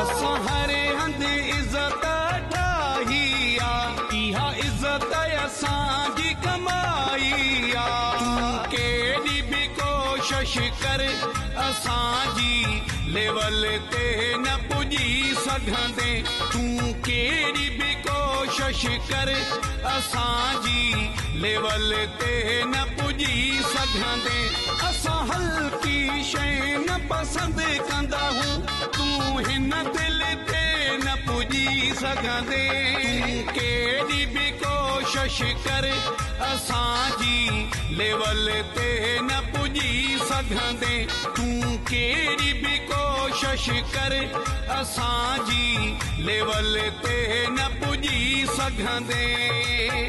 اسان هر هنڌ عزت ٺاهي آ، اها عزت اسان جي ڪمائي آ. تون ڪيڏي به ڪوشش ڪر، اسان جي ليول تي نه پڄي سگهندين. تون ڪهڙي به ڪوشش ڪر، اسان جي ليول تي نه پڄي سگهندين. اسان هلڪي شيءِ نه پسند ڪندا هون، تون هن دل تي نه پڄي سگهندين. تون ڪهڙي به ڪوشش ڪر، اسان جي ليول تي نه پڄي سگهندين. تون ڪهڙي به ڪوشش ڪر، اسان جي ليول تي نه پڄي سگهندين.